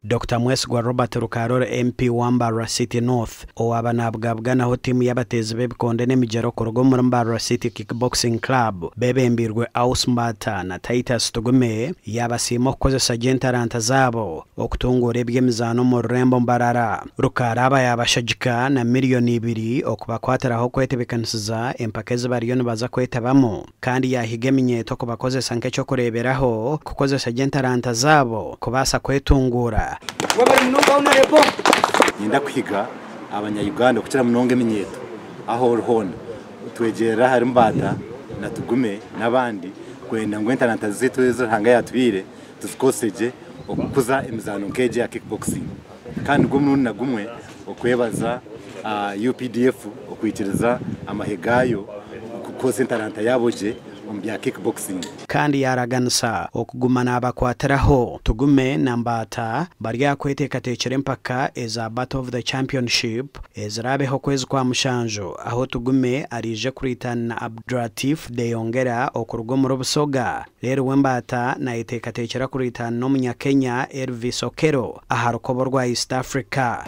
Dr Mwesigwa Robert Rukarore MP wa Mbarara City North owaaba naabugabuganaho tiimu y'abateezi b'ebikonde n'emigyero kuruga omuri Mbarara City Kickboxing Club beebembeirwe Aus Mbata na Titus Tugume yaabasiima okukozesa gye entaranta zaabo okutunguura eby'emizaano omu rurembo Mbarara. Rukaara aba yaabashagika na miriyoni ibiri okubakwatiraho okwetebeekanisiza empaka ezi bariyo nibaza kwetabamu kandi yaahiga eminyeeto kubakozesa nk'eky'okureeberaho kukozesa gye entaranta zaabo kubaasa kwetunguura. Niinyenda kuhiga abanya-Uganda okukira munonga eminyeeto ahu ori hoona twegyerere ahari Mbata na Tugume n'abandi kwenda ngu entaranta zaitu ezi Ruhanga yaatuhaire tuzikozese gye okukuza emizaano nk'egi eya kickboxing. Kandi nigwo murundi na gumwe okwebaza UPDF okwikiriza amahe gaayo kukozesa entaranta yaabo gye omu bya kickboxing. Kandi yaaraganisa okuguma naabakwatiraho. Tugume na Mbaata bari aha kweteekateekyera empaka eza Battle of the Championship eziraabeho okwezi kwa mushanju ahu Tugume araije kuriitana na Abdulatif Deyongera okuruga omuri Busoga reero we Mbaata nayeteekateekyera kuriitana n'omunya-Kenya Elvis Okello aha rukobo rwa East Africa.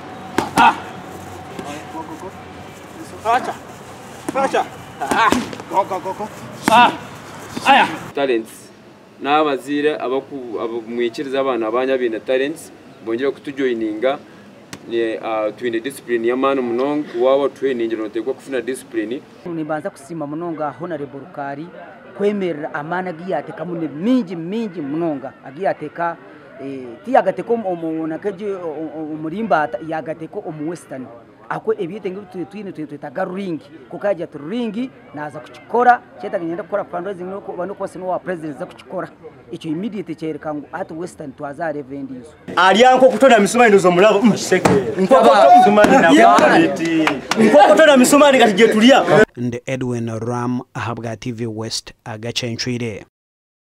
Talents n'abazaire abamwikiriza abaana banyu abaine talents bongyere kutujoininga. Twine discipline y'amaani munonga. Waaba otutrainingire noteekwa kufuna discipline. Nimbanza kusiima munonga Honourable Rukaari kwemerera amaani agu yateekamu ni mingi mingi munonga agu yateeka tiyagateeka omuri Mbata yagateeka omu Western ahabw'okuba ebyetengo ebi twine nitwetaaga ring kwonka yagira ati ring naaza kukikora kyetaaga niinyenda kukora fundraising n'okubaasa n'owa president aza kukikora ekyo immediate kyoreka ngu hati Western twaza aha level endiijo. Arya nk'okutona misumari ndoza omurabo nk'okutona misumari kati gye turya. Ndi Edwin Ram ahabwa TV West agacencwire.